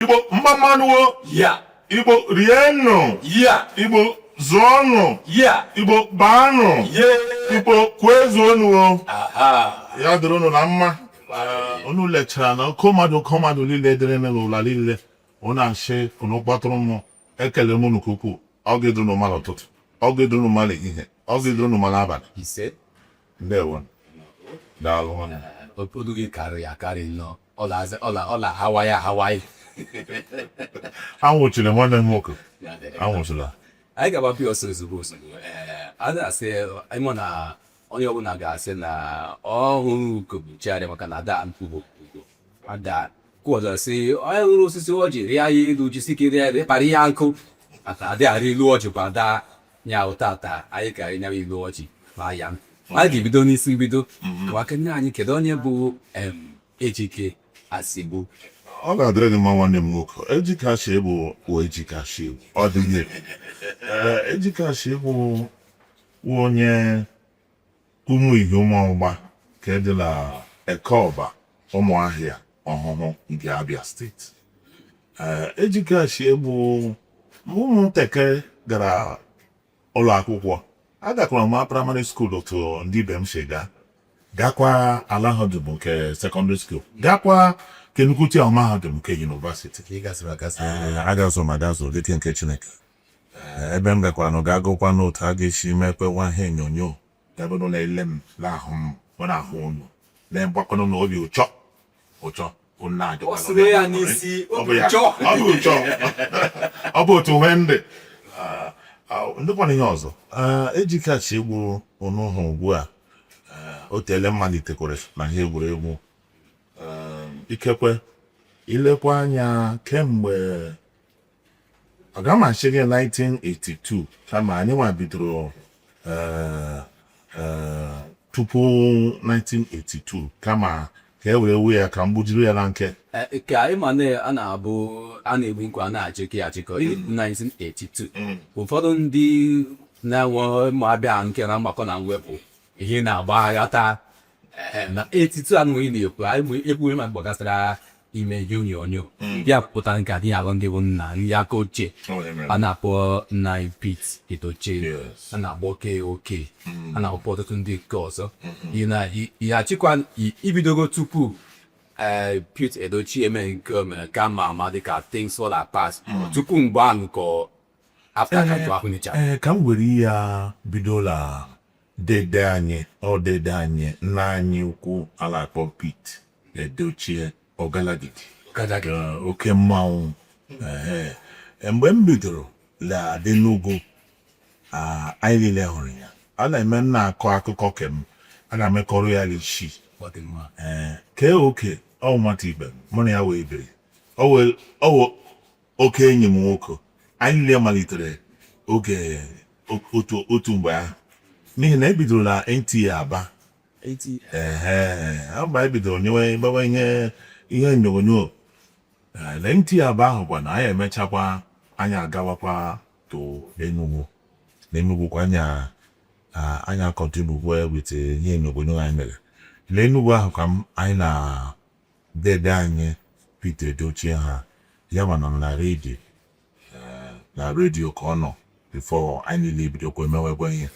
Igbo, mma mma nụ o. Igbo, rienụ. Igbo, zụọnụ. Igbo, baanụ. Igbo, kwezuonụ o. Ya dịrị unu na mma. Unu lechara na oke mmadụ niile dịrị n'ụla niile unu asị unu kpọtụrụ m. Ekele m unu nke ukwuu. Ọ ga-eduru unu mma n'ụtụtụ, ọ ga-eduru unu mma n'ehihie, ọ ga-eduru unu mma n'abalị. Ise. Ndewo, daalụ nwanne. Olu gị karịrị akarị nnọọ. Ọla ọla ọla Hawaii, Hawaii. Anwụchiri nwanne m nwoke, anwụchila. Anyị ga-agbapụ ya ọsọ ozugbo ozugbo. A na-asị ịmụ na onye ọbụla ga-asị na ọ hụrụ ugo chegharịa, maka na ada ugo ugo ada kwụ ọzọ sị onye hụrụ osisi ọjị rịa ya elu, jisi ike rịa elu, kpara ihe nkụ, maka adị arị ilu ọjị kwa ada nya. Tata anyị gara nyawa ilu ọjị ma ya anyị ga-ebido n'isi mbido. Kọwakene anyị, kedu onye bụ Ejike Asiegbu? Ọ ga-adịrị gị mma, nwanne m nwoke. Ejike Asiegbu bụ Ejike Asiegbu. Ọ dịghị. Ee, Ejike Asiegbu bụ onye ụmụ ihe ụmụọgba ka dị na Ekeọba, Ụmụahịa, Ọhụhụ nke Abia Steeti. Ee, Ejike Asiegbu, mgbe ụmụntakịrị gara ụlọ akwụkwọ, agakwara m primary school otu ndị ibe m si gaa, gakwa alahadum nke secondary school, gakwa nke nnukwute mahadum nke university. Ị gasịrị agasị. Ee, agazụ m agazụ dịka nke Chineke. Ee, ebe m gakwara nụ ga agụkwa n'otu a ga-esi mekwe ihe onyonyo ebe nụ na-ele m na-ahụ m, mụ na-ahụ unu na-mgbakọnụ na obi ụchọ ụchọ unu na-adịkwa. Ọ sụrụ ya n'isi. Ọ bụ obi ya. ụchọ. Ọ bụ ụchọ, ọ bụ otu nwe ndị ndịkwana ihe ọzọ. Ejike Asiegbu unu hụ ugbu a, o teele m malitekwara na ihe egwuregwu. Ikekwe ilekwa anya kemgbe ọ ga-amasị gị 1982, kama anyị nwa bidoro tupu 1982, kama ka e were wuo ya ka m gbujiri ya na nke. Ka anyị ma na a na-abụ a na-egbu nkwa a na-achịkọ ya achịkọ. 1982, ụfọdụ ndị na-enwe ma abịa nke na mgbakọ na mwepụ ihe na-agba aghata. Na 82 anụ ị na-ekwu anyị ekwu ma gbakasịra ime ihe onyonyo ya pụta nke adịghị alụ ndị bụ nna ndị aka ochie a na-akpọ nna Pete Edochie, a na-akpọ KOK, a na-akpọ ọtụtụ ndị nke ọzọ. Ị na ị achịkwa ibidogo tupu Pete Edochie eme nke o mere ka ma ama dịka Things Fall Apart, tupu mgbe ahụ ka after ka ahụ nịcha? Ee, ka m were ya bidola dede anyị, ọ dede anyị, nna anyị ukwu a na-akpọ Pete Edochie Ọgalagidi. Oke mmanwụ. Ehe. Mgbe m bidoro la dị n'ugwu, anyị niile hụrụ ya a na-eme m na-akọ akụkọ kem a na-emekọrọ ya n'isi. Ọ dị mma. Ee, kee oke ọ nwata ibe m, mụ na ya wee biri, ọ wee oke enyi m nwoke. Anyị niile malitere oge otu otu mgbe ahụ, n'ihi na ebidoro na NTA Aba. Ehe, mgbe anyị bidoro nyewe gbawa ihe onyonyo. Na NTA Aba ahụ kwa na anyị emechakwa, anyị agawakwa to Enugu. Na Enugu kwa anyị anyị continue with ihe onyonyo anyị mere na Enugu ahụ ka anyị na dede anyị Peter Edochie ha ya ma nọ na redio, na redio ka ọ nọ before anyị niile ebidokwa emewekwa ihe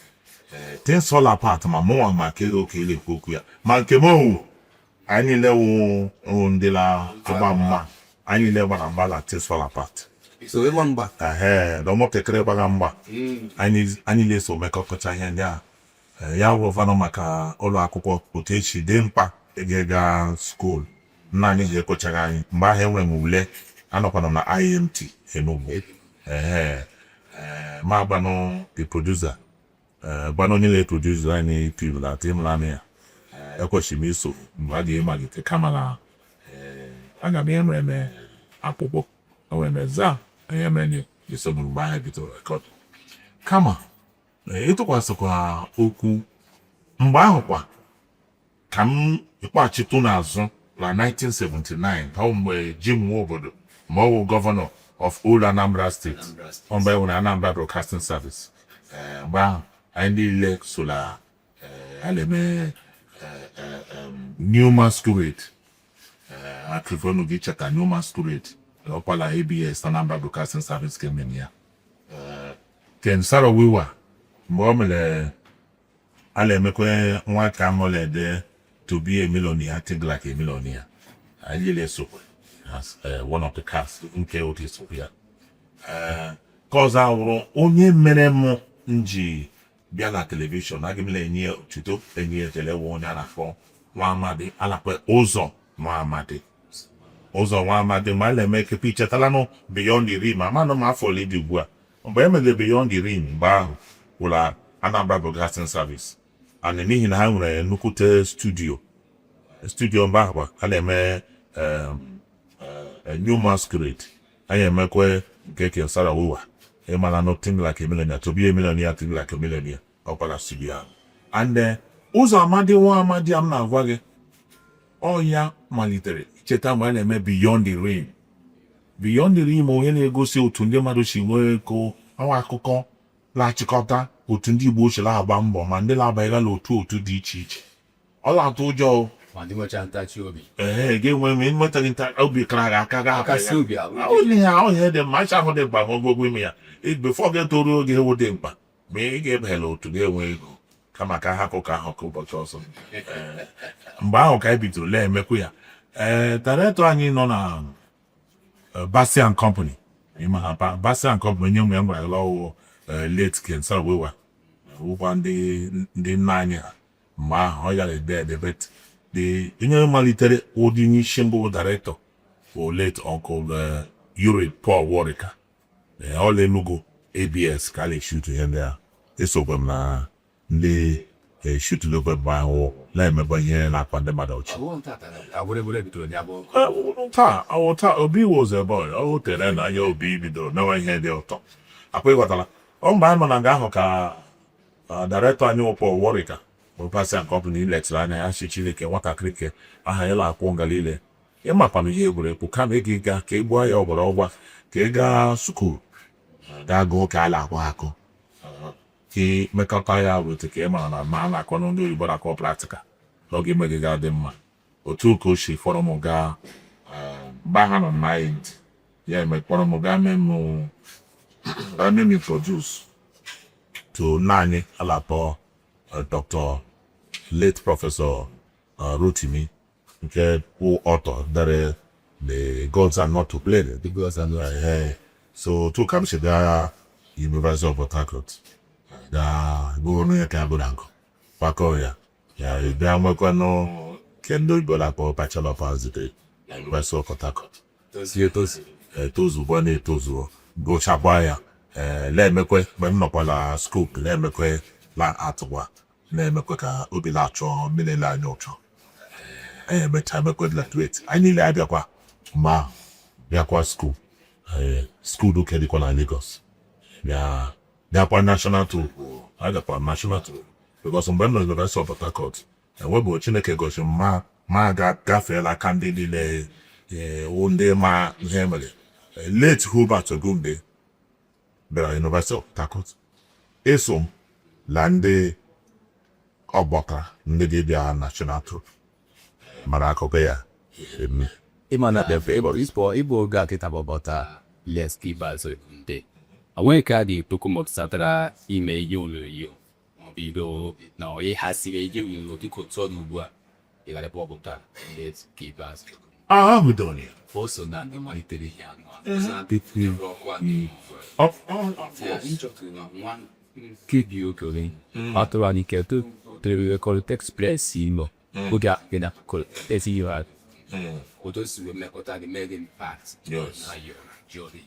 Things Fall Apart, ma mụnwa ma ke oke na-ekwu okwu ya ma nke m owu. Anyị niile wụ ndị na-agba mgba, anyị niile gbara mgba na Things Fall Apart. So ịgba mgba. Ehe, na ụmụntakịrị gbara mgba, anyị niile so mekọkọcha ihe ndị ahụ. Ya wụvanụ maka ụlọ akwụkwọ, otu esi dị mkpa ịga ịga school. Nna anyị ji ekwechaghị anyị. Mgbe ahụ enwere m ule, anọkwana m na IMT Enugu. Ehe. Ma gbanụ the producer, gbanụ onye na-eproduce anyị film na timlanị ya. Ekwesịrị m iso mgbe a ga-emalite, kama na aga m enwe m akwụkwọ, enwere m exam ihe mere iso m mgbe anyị bidoro record. Kama ịtụkwasịkwa okwu mgbe ahụ kwa ka m kpaghachitụ n'azụ na 1979, ọ bụ mgbe Jim Nwobodo ma ọ bụ governor of Old Anambra State. Anambra State. Ọ mgbe e nwere Anambra Broadcasting Service. Mgbe ahụ anyị niile so na a na-eme New Masquerade. Akrifonu gị cheta New Masquerade. Ọkwala ABS, Anambra Broadcasting Service, ka emere ya. Ken Saro-Wiwa, mgbe o mere a na-emekwa nwa ka ede To Be a Millionaire, Think Like a Millionaire, anyị niile sokwe as one of the cast nke otu sokwe ya. Ka ọzọ awụrụ onye mere m nji bịa na television, aga m na-enye otuto, enye ekele, wụ onye a na-akpọ nwa amadi a na-akpọ Ụzọ Nwa Amadi. Ụzọ Nwa Amadi, mgbe a na-eme ekekwe, ichetalanụ Beyond the Rim? Amanụ m afọ ole dị ugbu a mgbe e mere Beyond the Rim. Mgbe ahụ wụla Anambra Broadcasting Service, and n'ihi na ha nwere nnukwute studio mgbe ahụ a na-eme New Masquerade, anyị emekwe nke Ken Saro-Wiwa, ịmara no Think Like a Millionaire, To Be a Millionaire, Think Like a Millionaire, ọkwara studio ahụ. And Ụzọ Amadi, nwa amadi a m na-agwa gị, ọ ya malitere. Cheta mgbe a na-eme Beyond the Rim? Beyond the Rim, onye na-egosi otu ndị mmadụ si nwee ego, ọnwa akụkọ na-achịkọta otu ndị Igbo si agba mbọ, ma ndị na-abanyela otu otu dị iche iche. Ọ na-atụ ụjọ o. Ma ndị nwecha ntachi obi. Ee, ga-enwe m nwetaghị nta obi kara gị aka ga Akasị obi ahụ. Onye ya onye dị mma ịcha ahụ dị mkpa ma ogologo ime ya before gị toruo oge ewu dị mkpa, ma ị ga-ebela otu ga-enwe ego, kama ka hapụ ka ahụ ka ụbọchị ọzọ. Mgbe ahụ ka anyị bidoro lee emekwu ya. Ee, director anyị nọ na Bassey and Company, ịma ha, Bassey and Company, onye nwe ya gwara ọwụ late Ken Saro-Wiwa, wụkwa ndị nna anyị ha mgbe ahụ. Ọ yara ede ede, but the onye malitere ụdị n'isi mbụ director bụ late Uncle Uri Paul Worika. Ọla Enugu ABS ka a na-eshutu ihe ndị a. Esokwe m na ndị eshutulokwe mgbe ahụ na-emekwa ihe na-akpa ndị mmadụ ọchị. Agwụregwure bidoro ya bụ Taa ọwụ taa Obi was a boy, ọ tere na anya Obi bidoro mewe ihe dị ụtọ akwa. Ịghọtara ọ mgbe anyị nọ na nga ahụ ka director anyị wụ Paul Worika bụ Bassey and Company letịrị anya ya, si Chineke nwatakịrị ke aha ya na-akwụ nga niile, ịmakwanụ ihe egwuregwu, kama ị ga ka ị gbuo ya ọgbara ọgwa, ka ị gaa school gaa gụọ ka a na-akụ akụ, ka ị mekọta ya wete ka ị mara na ma a na-akọ ndị oyibo na-akọ practical n'oge ime gị ga-adị mma. Otu ka o si fọrọ m gaa mgbe ha nọ na ntị ya eme kpọrọ m gaa mee m introduce to nna anyị a na-akpọ Dr. late Professor Rotimi, nke bụ author dere The Gods Are Not to Blame. The Gods Are Not. So otu ka m si gaa University of Port Harcourt gaa gụọ onye ka agụrụ agụ gbakọ ya, ya bịa nwekwanụ nke ndị oyibo na-akpọ Bachelor of Arts degree na University of Port Harcourt. Tozie etozu. Etozugbo na-etozuo, gụchakwa ya. Ee, na-emekwe mgbe m nọkwa na school, na-emekwe la atụwa, na-emekwe ka obi na-achọ mmiri anya ụchọ. Anyị emecha emekwe graduate, anyị niile abịakwa ma bịakwa school, ee, school duke dịkwa na Lagos, bịa bịakwa national tour. Agakwa national tour because mgbe m nọ University of Port Harcourt, enwebụ Chineke gosi m ma gafeela aka ndị niile, ee, wụ ndị ma ihe mere. Late Hubert Ogunde bịara University of Port Harcourt, eso m la ndị ọgbakọ ndị ga-ebịa national tour mara akụkọ ya eme. Ịma na ịbụ oge a kịta bụ bọta les ikpeazụ ndị onwe ka dị puku gbasatara ime ihe onyonyo maọbụ ibe na ịhaziri ihe onyonyo dịka otu ọ dị ugbu a ịghara ebe ọ bụ taa les ikpeazụ. Agha bidoro ya. O so na ndị malitere ihe anụ a. So na ndị tinyere ọkụ a n'ime nwa nkebi oge atụrụ anyị kedu express imo oge a gị na esi ihe otu o si wee mmekọta gị mee gị impact na your journey.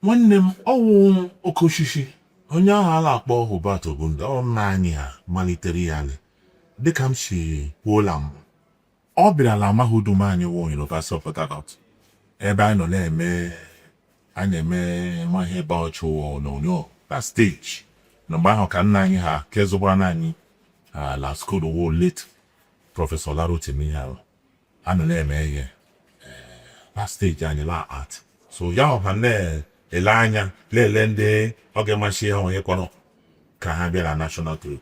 Nwanne m, ọwụ oke osisi onye ahụ a na-akpọ Hubert Ogunde, ọ nna anyị ha malitere ya alị. Dịka m si kwuola mbụ, ọ bịara na mahadum anyị wụ University of Port Harcourt, ebe anyị nọ na-eme, anyị na-eme nwa ihe ebe ọchụ onyonyo na stage. Na mgbe ahụ ka nna anyị ha kezụgbara anyị la school wụ late Professor Larotimi ha a nọ na-eme ihe na stage anyị la art. So ya ọha na-ele anya lele ndị ọ ga-amasị ha onye kpọrọ ka ha bịa na national tour.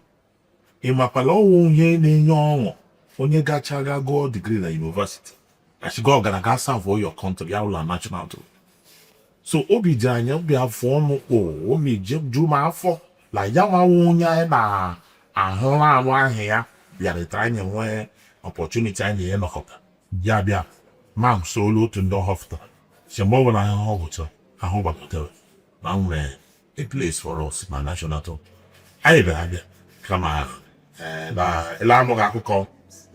Ị makwala ọwụ ihe na-enye ọṅụ, onye gachara gụọ degree na university. Asị gị gara ga serve your country, ya ụlọ national tour. So obi dị anyị, obi afọ ọnụ kpụ, obi ju m afọ la ya nwa onye anyị na-ahụrụ anụ ahụ ya bịarịta anyị nwee opportunity anyị ịnọkọta ya bịa ma solu otu ndị ọ họpụtara si mgbe ọbụla ahụ gụchara ahụ gbakọtara na nwere a place for us na national tour. Anyị bịara abịa kama na ele anụghị akụkọ.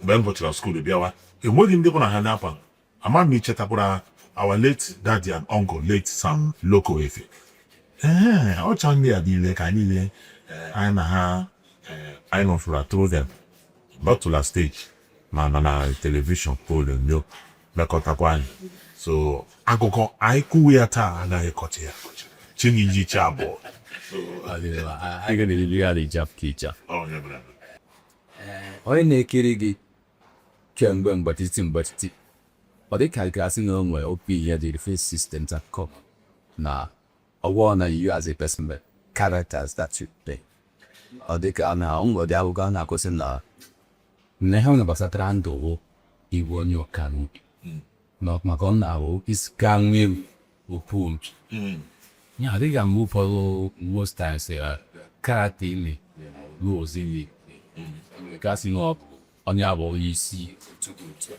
Mgbe m gụchara school bịawa, enweghị ndị bụ na ha na-apa ama m. Ichetakwara our late daddy and uncle, late Sam Loko Efe. Ee, ọcha ndị a niile ka niile anyị na ha anyị nọfụra through them, not to la stage ma na na television onyonyo mekọtakwa anyị. So akụkọ anyị kwuwe ya taa anaghị kọcha ya chinyi chi abụọ. Anyị ga-eriri ya ijap ka ija. Onye bụla. Onye na-ekiri gị kemgbe mgbatiti mgbatiti, ọ dị ka gasị na o nwere opi ihe dị face system that come na ọwọ́ na you as a person, but characters that you play, ọ dị ka na nwere akụkọ a na-akụzi na na ihe ọ gbasatara ndụ wụ iwu onye ọka n'ubi na maka ọ na-ahụ isi ka nwee okwu ya adịghị mgbe ụfọdụ, most times character ime roles ime gasị na ọ bụ onye abụ onye isi otu dị otu a,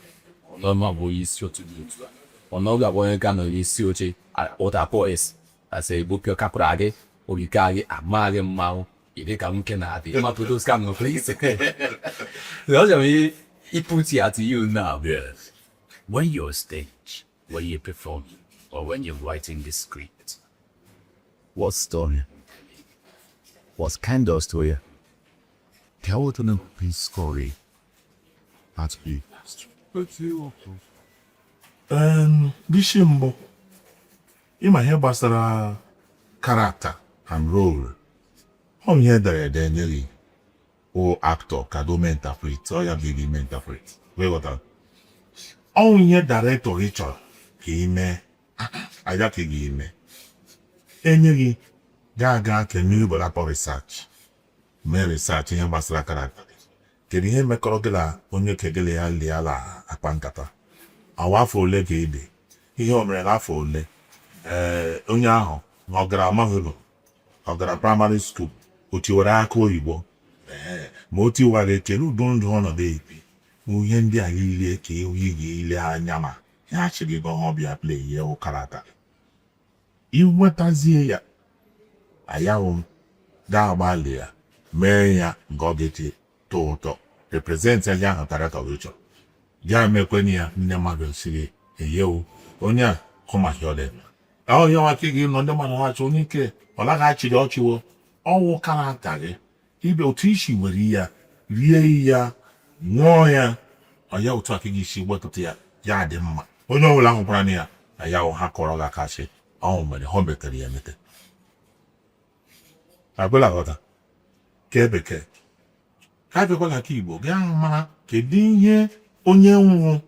ọnọma bụ onye isi otu dị otu a, ọnọdụ abụ onye ga nọ n'isi oche ụda boys asị egbu kapụrụ gị ogige gị ama gị mmanwụ ịdị ka nwoke na-adị ịmapụ those kind of things. So that's why he put it to you now. Yes. When you're stage, when you perform, or when you're writing the script, What story? What kind of story? Tell the story. That's be. Bisi mbụ, ịma ihe gbasara character and role, ọ bụ ihe edere ede nye gị o actor ka go mee interpret, ọ ya bụ gị mee interpret wee ghọtara ọ ihe director gị chọrọ ka ị mee aja ka ị ga-eme enye gị gaa aga ka eme Igbo akpọ research, mee research ihe gbasara character gị. Kedu ihe mekọrọ gị na onye kegele ya liala akpa nkata awa afọ ole ka ị dị, ihe o mere n'afọ ole, ee, onye ahụ ọ gara mahadum, ọ gara primary school, o tiwara aka oyibo, ee, ma o tiwara ekele udo ndụ ọnọdụ ebi, ihe ndị a niile ka ị ga-ile anya ma ya achịghị gị ọbịa play ihe character inwetazie ya ayahụ ga-agbalị ya mee ya nke ọ ga-eji tọọ ụtọ represent ya ahụ character gị chọrọ ya mekwenye ya. Ndị mmadụ siri eyewo onye a hụ maka ọ dị onye nwaka gị nọ, ndị mmadụ achọ onye ike ọ naghị achịrị ọchịwo ọnwụ character gị ibe otu isi were ya rie ya ṅụọ ya ọ ya otu aka gị si wepụta ya, ya dị mma. Onye ọbụla hụkwara na ya na ya ha kọrọ gị aka sị ọnwụ mere ha metere ya emete abụla ghọta ke bekee ka abịakwala ka Igbo gaa mara kedu ihe onye nwụrụ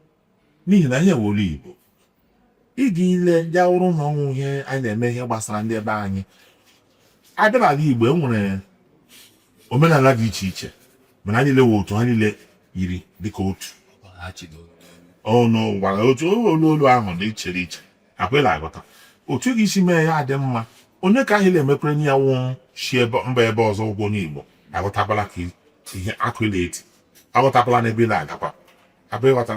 n'ihi na ihe wolu Igbo iji ile ya wụrụ na ọnwụ ihe anyị na-eme ihe gbasara ndị ebe anyị abịa n'ala Igbo, e nwere omenala dị iche iche, mana anyị niile wụ otu, ha niile yiri dịka otu ọnụ gwara otu olu olu ahụ dị iche iche akwela aghọta otu ị ga-esi mee ya dị mma. Onye ka ahụ na-emekwere ya wụ si ebe mba ebe ọzọ ụgwọ onye Igbo aghọtakwala ka ihe akụ eti aghọtakwala n'ebe ị na-agakwa abụ ịghọta.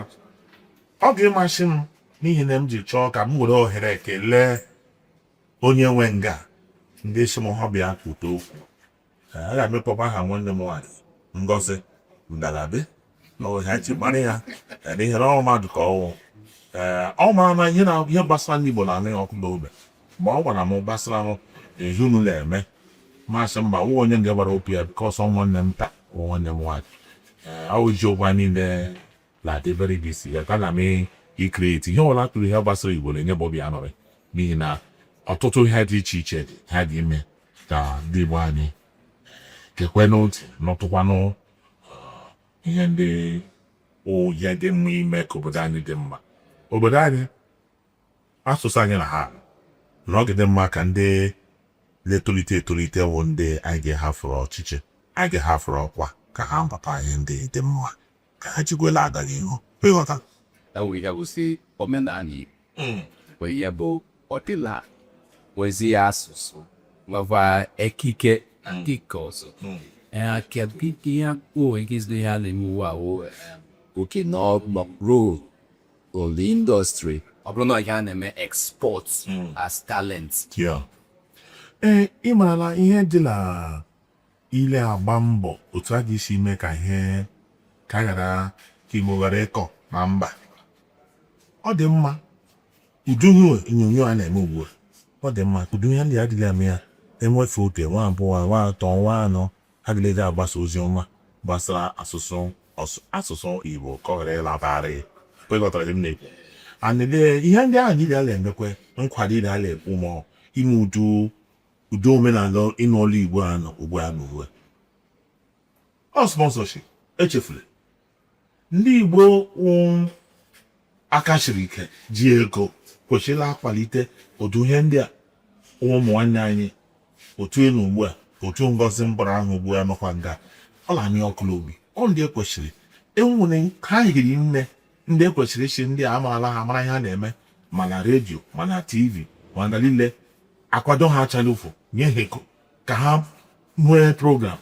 Ọ ga-ịmasị m n'ihi na m ji chọọ ka m were ohere kelee onye nwe nga ndị si m ha bịa kwute okwu. A ga-emekpọkwa aha nwanne m nwaanyị Ngozi Ndalabe na ọha ji mara ya n'ihi na ọ mmadụ ka ọwụ. Ee, ọ mara na ihe na ihe gbasara ndị Igbo na-anụ ya ọkụ n'obe. Mgbe ọ gwara m gbasara m ezinụlọ eme masị mba wụ onye nga gbara okwu ya because ọ nwanne m nta wụ nwanne m nwaanyị. Ee, ọ ji okwu niile na-adị very busy ya ka na m i create ihe ọbụla tụrụ ihe gbasara Igbo na-enye m obi aṅụrị n'ihi na ọtụtụ ihe dị iche iche dị ha dị ime ka ndị Igbo anyị kekwe n'otu nọtụkwanụ ihe ndị ihe dị mma ime ka obodo anyị dị mma, obodo anyị, asụsụ anyị na ha na ọ ga-dị mma ka ndị na-etolite etolite wụ ndị anyị ga-ehafụrụ ọchịchị, anyị ga-ehafụrụ ọkwa ka ha mụta ihe ndị dị mma ka ha jikwela aga n'ihu ịghọta. Enwe ihe bụzi omenala Igbo, nwee ihe bụ ọdịnala, nwezi asụsụ, nwekwa ekike na ndị nke ọzọ. Ee, kedu ihe o ike ihe a na-eme ugbu a wụ Okay, no role on the industry? Ọ bụrụ na ihe a na-eme export as talent. Yeah. Ee, ị marala ihe dị na ile agba mbọ otu a ga-esi mee ka ihe ka ghara ka Igbo ghara ịkọ na mba. Ọ dị mma udu ihe onyonyo a na-eme ugbu a. Ọ dị mma udu ihe ndị adịghị eme ya enwefe otu, enwe abụọ, enwe atọ, enwe anọ, adịghị agbasa ozi ọma gbasara asụsụ Igbo ka ọ ghara ịlabarị. Kweghọtara ihe m na-ekwu? And ihe ndị ahụ niile a na-emekwe nkwado ile a na-ekwu ma ime udu udu omenala ịnụ olu Igbo a nọ ugbu a na ugbu a. Ọ sponsorship echefula ndị Igbo wụ aka siri ike ji ego kwesịrị akwalite ụdị ihe ndị a. Ụmụ nwanne anyị otu elu ugbu a, otu Ngozi mbọrọ ahụ ugbu a nọkwa nga ọ na-amị ọkụ n'obi. Ọ ndị ekwesịrị enwere ha hiri nne, ndị ekwesịrị isi ndị a amarala ha mara ihe ha na-eme, ma na redio, ma na TV, ma na niile akwado ha achala ụfụ nye ha ego ka ha nwee program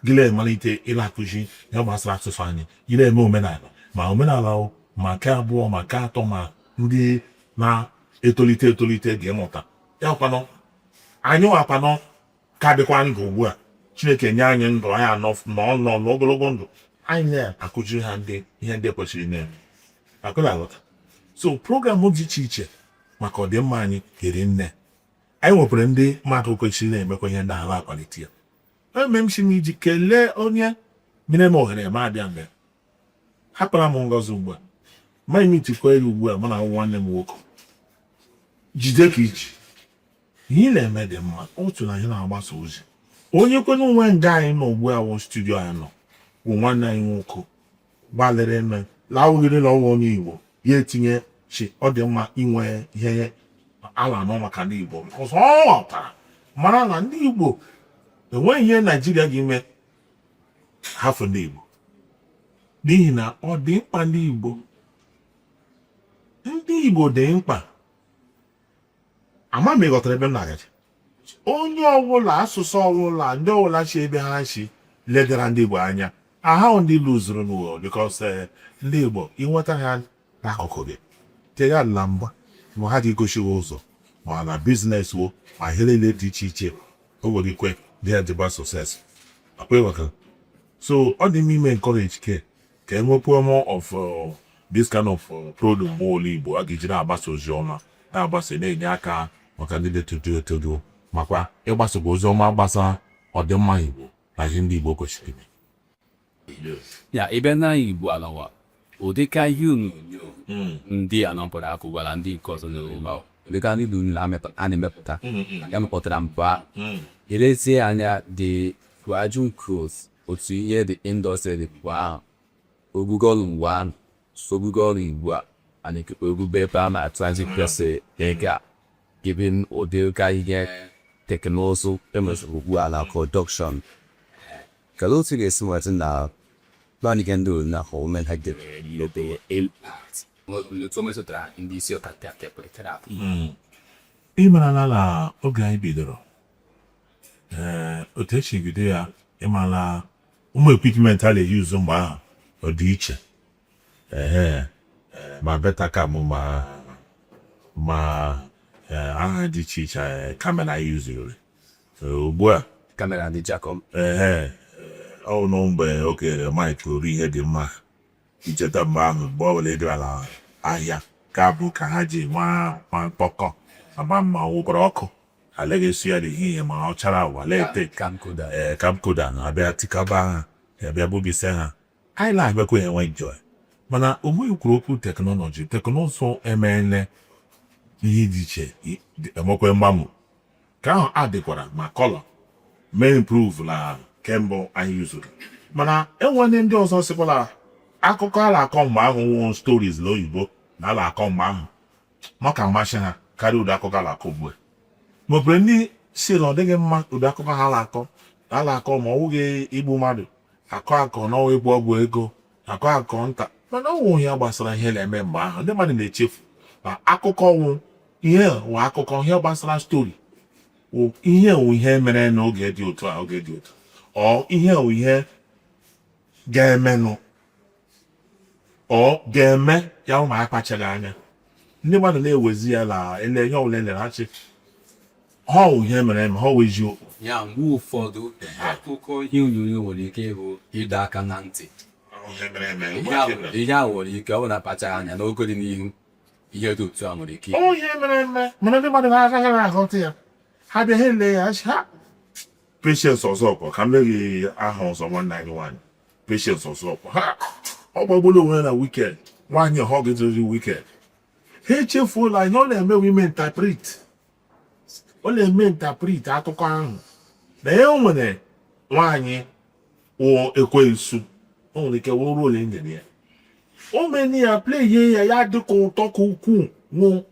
gịla emalite ịla akụzi ihe gbasara asụsụ anyị, gịla eme omenala, ma omenala o, ma nke abụọ, ma nke atọ, ma ndị na-etolite etolite ga-emụta ya. Kwanụ anyị wakwanụ ka dịkwa ndụ ugbu a, Chineke nye anyị ndụ, anyị anọ nọ nọ n'ogologo ndụ, anyị na-akụziri ha ndị ihe ndị kwesịrị na-eme akụla aghọta. So program dị iche iche maka ọdịmma anyị hiri nne. Anyị nwekwara ndị mmadụ kwesịrị na-emekwa ihe ndị ahụ akwalite ya. Eme m si m iji kelee onye nyere m ohere ma abịa mgbe hapụra m Ngozi ugbu a ma imitikwa ya ugbu a. Mụ na nwanne m nwoke jide ka iji ihe ị na-eme dị mma. Otu na anyị na-agbasa ozi, onye kwena onwe nga anyị nọ ugbu a wụ studio anyị nọ bụ nwanne anyị nwoke gbalịrị eme lawụgịrị na ọnwa onye Igbo ya etinye chi. Ọ dị mma inwe ihe ala anọ maka ndị Igbo ọzọ. Ọ ghọtara mara na ndị Igbo enweghị ihe Naijiria ga-eme hafụ ndị Igbo, n'ihi na ọ dị mkpa ndị Igbo, ndị Igbo dị mkpa. Ama m ịghọtara ebe m na-agaji. Onye ọbụla, asụsụ ọbụla, ndị ọbụla si ebe ha si ledara ndị Igbo anya, ahụ ndị lụzuru n'ụwa, because ndị Igbo ịnweta ha n'akụkụ gị tegha ala mgba ma ha ga-egosi gị ụzọ, ma na business wo, ma ihe niile dị iche iche, o nwere ikwe dị ya dịba success akwa ịghọtara. So ọ dị mma ime encourage ke ka enwekwuo more of this kind of product olu Igbo a ga-eji na-agbasa ozi ọma, na-agbasa, na-enye aka maka ndị na-etodo etodo, makwa ịgbasakwa ozi ọma gbasa ọdịmma Igbo na ihe ndị Igbo kwesịrị ime. Ya ebe na Igbo alawa ụdịka ihe onyonyo ndị a nọpụrụ akụ gwara ndị nke ọzọ n'ụwa, ụdịka ndị onyonyo a na-emepụta ya mepụtara mgbe ahụ, elezie anya the gradual growth otu ihe the industry dị mgbe ahụ, ogugo ọrụ mgbe ahụ, ogugo ọrụ ugbu a, and ogube ebe a na-atụzi kwesịrị ịga, given ụdịka ihe teknụzụ emeziri ugbu a na production. Kedu otu ị ga-esi nweta na plan ndị na omen ha dere? The impact otu o metụtara ndị isi ụka tepụtara. Ị marala na oge anyị bidoro, ee, otu esi bido ya, ịmala ụmụ equipment a na-eyuzu mgbe ahụ ọ dị iche. Ehe, ma Betacam, ma aha dị iche iche camera anyị yuzuru ugbu a. Camera ndị Jacob. Ehe, ọ nọ mgbe oge Mike ori ihe dị mma. Icheta mgbe ahụ, mgbe ọ bụla ị gara ahịa ka bụ ka ha ji nwa nwa mkpọkọ ama mma wụkwara ọkụ aleghị esi ya n'ehihie ma ọ chara ụwa ete. Camcorder. Ee, camcorder na-abịa tikaba ha, abịa bubise ha, anyị na-abịakwa enwe enjoy. Mana onwe kwuru okwu technology, teknụzụ emeela ihe dị iche, emekwe mgbanwe ka ahụ adịkwara ma color mee improve na kembụ anyị yuzuru. Mana enwere ndị ọzọ sịkwala akụkọ a na-akọ mgbe ahụ wụ stories na oyibo na a na-akọ mgbe ahụ maka mmasị ha karịa ụdị akụkọ a na-akọ ugbu a. Nwekwara ndị si na ọ dịghị mma ụdị akụkọ ha na-akọ na a na-akọ, ma ọ wụghị igbu mmadụ, akọ akọ na ọwa ịgwọ ọgwụ ego, akọ akọ nta. Mana ọ wụ ihe gbasara ihe na-eme mgbe ahụ. Ndị mmadụ na-echefu na akụkọ wụ ihe wụ akụkọ. Ihe gbasara story wụ ihe wụ ihe mere n'oge dị otu a, oge dị otu ọ, ihe wụ ihe ga-emenụ, ọ ga-eme ya ụmụ akpachaghị anya. Ndị mmadụ na-ewezi ya na ele ihe ọbụla elere ha chi ha wụ ihe mere eme, ha wụ eziokwu. Ya mgbe ụfọdụ akụkọ ihe onyonyo nwere ike ịbụ ịdọ aka na ntị. Ihe mere eme. Ihe ahụ nwere ike ọ bụ na akpachaghị anya n'oge dị n'ihu, ihe dị otu a nwere ike. Ọ ihe mere eme, mana ndị mmadụ na-agaghị aghọta ya. Ha bịa, ha ele ya ha. Patience Ọzọkwa, ka m meghị aha ọzọ, nwanne anyị nwaanyị Patience Ọzọkwa, ha ọ gbagburu onwe ya na weekend. Nwaanyị ha ọ ga-edozi weekend, ha echefuola ihe ọ na-eme bụ ime interpret. Ọ na-eme interpret akụkọ ahụ na e nwere nwaanyị wụ ekwensu. O nwere ike wụrụ ole nyere ya, o meni ya, play ihe ya, ya dịka ụtọ ka ukwuu nwụ.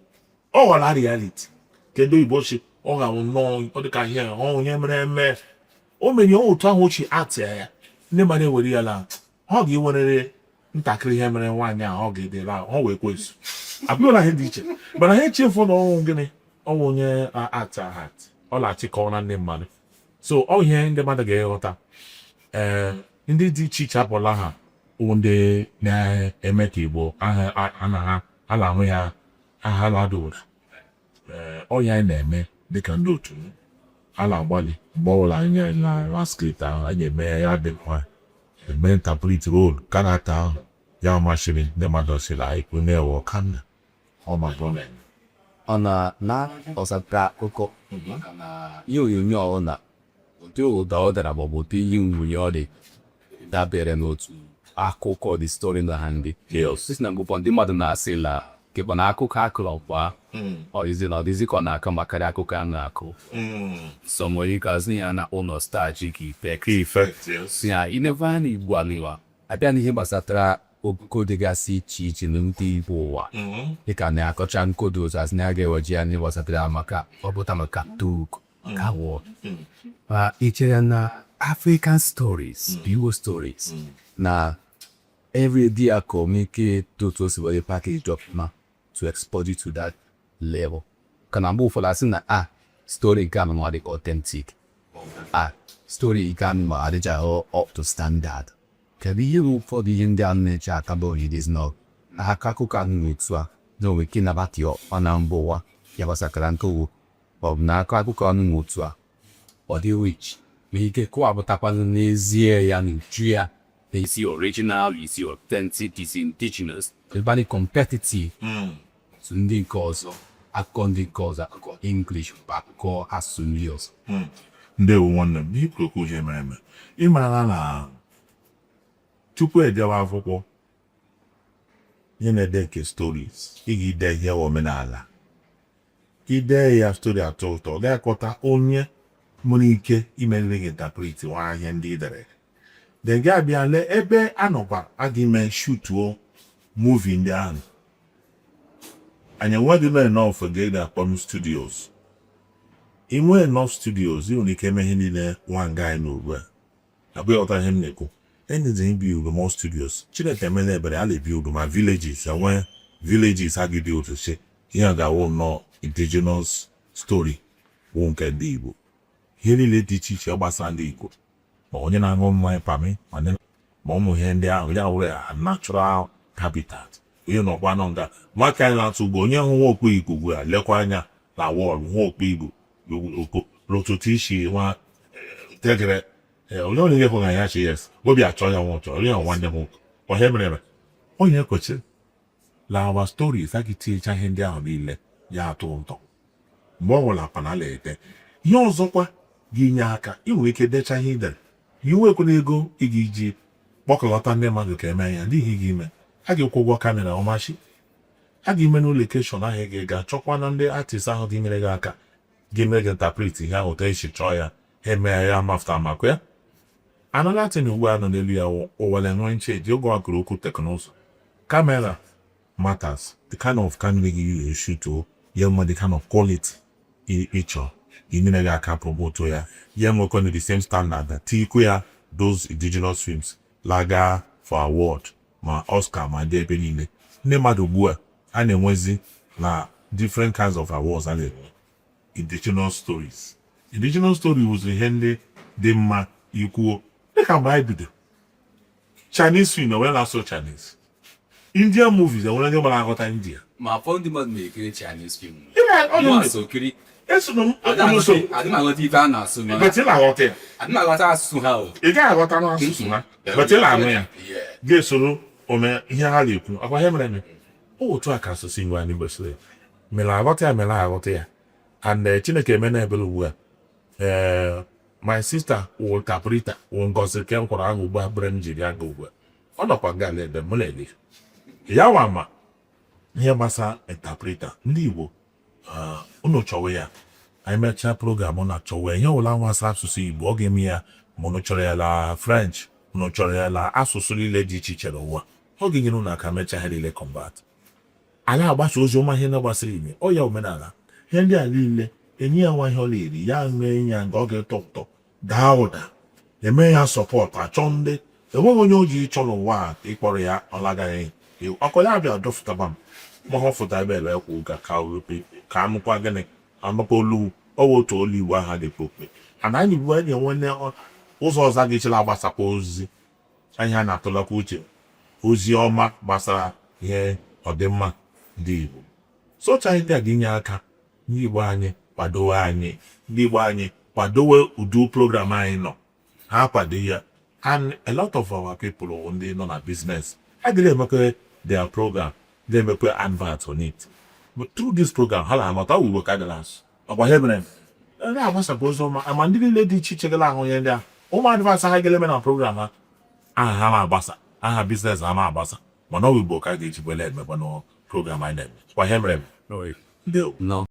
Ọ ghọrọ reality. Kedu Igbo si ọ ga-awụ nnọọ, ọ dịka ihe ọ onye mere eme. O mere ya otu ahụ ochie atịa ya, ndị mmadụ ewere ya la ọ ga-enwerịrị ntakịrị ihe mere nwaanyị ahụ, ọ ga-edela ọ wee kwesu abụghị ihe dị iche. Mana ha echefu na ọnwụ gịnị, ọnwụ onye atị hat ọ na-achịkọ na ndị mmadụ. So ọ ihe ndị mmadụ ga-eghọta, ee, ndị dị iche iche apụla, ha wụ ndị na-eme ka Igbo aha a na ha a na-ahụ ya aha na-ada ụda. Ee, ọ ya anyị na-eme dịka ndị otu m a na-agbalị. Mgbe ọbụla anyị na script ahụ, anyị eme ya dị mma, eme interpret role character ahụ ya masịrị ndị mmadụ, sịrị anyị kwụ na-ewe ọkanna ọ ma gọọmenti. Ọ na ọsata akụkọ maka na ihe onyonyo ọbụla, ụdị ụda ọ dara maọbụ ụdị ihe onyonyo ọ dị, dabere n'otu akụkọ, the story na ha ndị sisi na mgbe ụfọdụ ndị mmadụ na-asị na kekwa na akụkọ akụrụ kwa ọ dịzi na ọ dịzi ka ọ na-akọ makarị akụkọ a na-akụ. So nwere ike azụ ya na nostalgic effect. Effect, yes. Si ya inekwa anya Igbo alịwa abịa n'ihe gbasatara ogugo dịgasị iche iche na ndị Igbo ụwa, dịka na-akọcha nkodo otu asị na a ga-eweji ya n'ihe gbasatara maka ọ pụta maka tuk ka wụ ma ị chere na African stories, Igbo stories na every day a communicate otu o si were package ọfụma to expose you to that level, ka na mgbe ụfọdụ asị na a story nke a nọ adịghị authentic, a story nke a nọ adịchaghị up to standard. Kedu ihe bụ ụfọdụ ihe ndị a na-eche akaba oyidi nọ aka akụkọ ahụ n'otu a na onwe ike ịnabata ya ọ na mba ụwa ya gbasakara nke owu, ọ bụ na akọ akụkọ ọnụ n'otu a ọ dị rich ma ike kọwapụtakwanụ n'ezie ya n'uju ya na isi original, isi authentic, isi indigenous, ebe competitive so ndị nke ọzọ, akụkọ ndị nke ọzọ, akụkọ English bụ akụkọ asụsụ ndị ọzọ? Ndewo nwanne m. N'ikwuru okwu ihe mere eme, ị marala na tupu edewe akwụkwọ, ihe na-ede nke stories, ị ga-ide ihe omenala, ide ya story atọ ụtọ, ga-akọta onye nwere ike imeriri gị interpret nwa ihe ndị ị dere. Then gị abịa lee ebe a nọkwa a ga ime shootuo movie ndị ahụ. Anyị enweghị enough ga na-akpọ studios. Inwe enough studios, ị nwere ike eme ihe niile nwa nga anyị n'ugbu a. Abụghị ọta ihe m na-ekwu, anything build more studios. Chineke emela ebere, a na-ebuild ma villages, enwe villages a ga-ebuild si ihe a ga-awụ nnọọ indigenous story wụ nke ndị Igbo, ihe niile dị iche iche gbasara ndị Igbo, ma onye na-aṅụ mmanya pami, ma ụmụ ihe ndị ahụ ya wụrụ ya natural habitat. Onye nọkwa nọ nga nwaka anyị na-atụ ugbo, onye hụ nwa okpu Igbo ugbu a, lekwa anya na wall hụ okpu Igbo n'ụtụtụ isi nwa tegere onye onye hụrụ ya chi, yes, obi achọ ya nwa ụtọ, onye nwanne m nwoke ọhịa mere eme onye kwesịrị la our stories a ga-etinyecha ihe ndị ahụ niile ya atọ ụtọ. Mgbe ọ nwụrụ akpa na ala ede ihe ọzọkwa ga-enye aka, ị nwere ike decha ihe ị dere, ihe nwekwana ego ị ga-eji kpọkọlọta ndị mmadụ ka eme ya n'ihi gị ime a ga-akwụ ụgwọ camera ọmachi a ga-ime n'ụlọ location ahụ, ị ga-aga chọkwa na ndị artist ahụ ga-enyere gị aka, ga-eme gị interpret ihe ahụ otu esi chọọ ya, ha eme ya mafta makwa ya. Another thing ugbu a nọ n'elu ya, ụwa na-enwe ncheji oge ọ kụrụ okwu teknụzụ. Camera matters, the kind of camera you shoot o ya nwe the kind of quality ị chọrọ inyere gị aka promote ya, ya nwekwa the same standard tikwu ya those indigenous films laga for award. Ma Oscar ma ndị ebe niile, ndị mmadụ ugbu a a na-enwezi na different kinds of awards a na-enwe indigenous stories. Indigenous story wụzi ihe ndị dị mma ikwuo, dịka mgbe anyị bido Chinese film, enwere na-asụ Chinese. Indian movies, enwere ndị gbara aghọta India. Ma ụfọdụ ndị mmadụ na-ekiri Chinese film. Ọ dị Mụ mma. asụ kiri. Eso m. Adị so m aghọta ife a na-asụ, mana but ị na-aghọta ya. Adị m aghọta asụsụ ha o. Ị gaghị aghọta n'asụsụ ha, but ị na-anụ ya. Ga-esoro ome ihe ha na-ekwu akwa ihe mere eme. Otu a ka asụsụ Igbo anyị kwesịrị mere aghọta ya, mere aghọta ya. And Chineke eme na ebere ugbu a, ee, my sister wụ interpreter, wụ Ngozi ke m kwara ahụ ugbu a bere m jiri aga ugbu a. Ọ nọkwa nga ala ebe m na-ele ya nwa ma ihe gbasara interpreter ndị Igbo. Unu chọwa ya, anyị mechaa program na chọwa ihe ọbụla gbasara asụsụ Igbo, ọ ga-eme ya. Ma unu chọrọ ya la French, unu chọrọ ya la asụsụ niile dị iche iche n'ụwa, ọ ga-enyere unu aka mechaa ha niile convert. Anyị agbasa ozi ọma ihe na-gbasara ime ọ ya omenala, ihe ndị a niile, enye ya nwa ihe ọ na-eri ya mee ya nke ọ ga-etọ ụtọ, daa ụda, eme ya support. Achọ ndị enweghị onye o ji ịchọ n'ụwa a ịkpọrọ ya, ọ lagaghị ọkọ ya bịa dọfụtaba m ma ọ fụta ebe ele ekwu ụka ka anụkwa gịnị, anụkwa olu ọwụ otu olu Igbo ahụ ga-ekpe okpe. Ana anyị Igbo anyị enwe ụzọ ọzọ a ga-echela agbasakwa ozi anyị ha na-atụlakwa uche, ozi ọma gbasara ihe ọdịmma ndị Igbo. Socha anyị ndị a ga-enye aka ndị Igbo anyị kwadowe anyị, ndị Igbo anyị kwadowe ụdị program anyị nọ ha kwado ya. And a lot of our people wụ ndị nọ na business adịghị emekwe their program, na-emekwe advert on it, but through this program ha na-amata ugbo ka adịla asụ ọkwa ihe mere na-agbasakwa ozi ọma ama ndị niile dị iche iche gala ahụ ihe ndị a ụmụ advert ha ga-eme na program ha, aha ha na-agbasa, aha business ha na-agbasa, mana ọ bụ Igbo ka a ga-eji wele emekwa na program anyị na-eme kwa ihe mere ndị No.